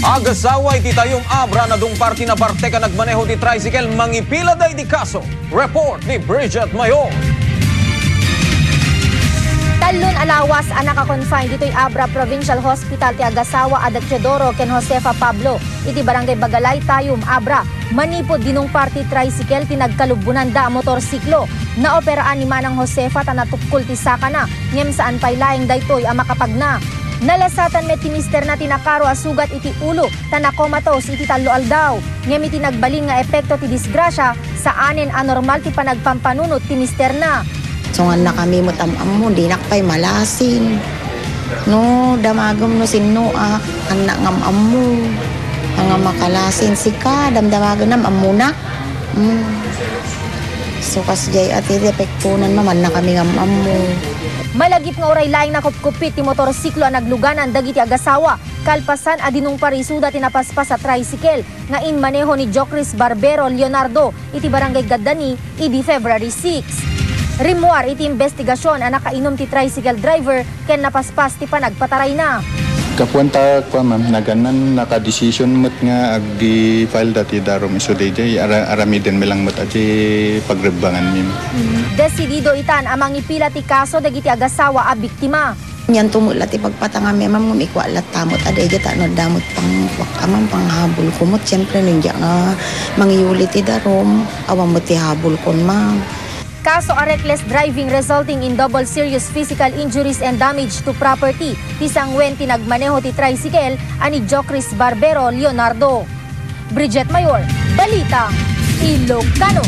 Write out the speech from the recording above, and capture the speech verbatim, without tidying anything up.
Agasawa iti tayum abra nadungpar ti nabartek a nagmaneho ti tricycle, mangipila daydi kaso. Report ni Bridget Mayor. Tallon a lawas a naka-confine ditoy Abra Provincial Hospital ti agasawa a da Teodoro ken Josefa Pablo iti Barangay Bagalay, Tayum, Abra, manipud dinungpar ti tricycle ti nagkalubbonanda a motorsiklo. Naoperaan ni Manang Josefa ta natukkol ti sakana, ngem saan pay laeng daytoy a makapagna. Nalasatan met ti misterna ti nakaro a sugat iti ulo ta nakomatos iti tallo aldaw. Ngem iti nagbalin nga epekto ti disgrasya, saanen a normal ti panagpampanunot ti misterna. Sungannakami met am-ammo, dinak pay malasin. No, damagem no sinnoak, annak nga am-ammo. Anga makalasin, sika, damdamagenna am-ammona. Mm. So, kasdiay a ti epektonan, mamannakami nga am-ammo. Malagip nga uray laeng nakupkupit ti motorsiklo a nagluganan dagiti agasawa, kalpasan a dinungpar isuda ti napaspas a tricycle nga inmaneho ni Jocris Barbero Leonardo iti Barangay Gaddani idi February six. Rimmuar iti imbestigasion a nakainum ti tricycle driver ken napaspas ti panagpatarayna. Gapuan ta, kua, ma'am, nagannan, nakadesisyon met nga agi-file dati darum isu daydiay, ara-, aramiden mi lang met adi pagrebbangan mi. Desidido itan a mangipila ti kaso dagiti agasawa a biktima. Nianto met la ti pagpatangan mi, ma'am, ngem ikua latta met a daydiay ta no adda met pang-, kuak, ma'am, panghabol ko met, siyempre, no diak nga mangiyuli ti darum, awan met ti habol kon, ma'am. Kaso a reckless driving resulting in double serious physical injuries and damage to property ti sanguen ti nagmaneho ti tricycle a ni Jocris Barbero Leonardo. Bridget Mayor, Balita, Ilocano.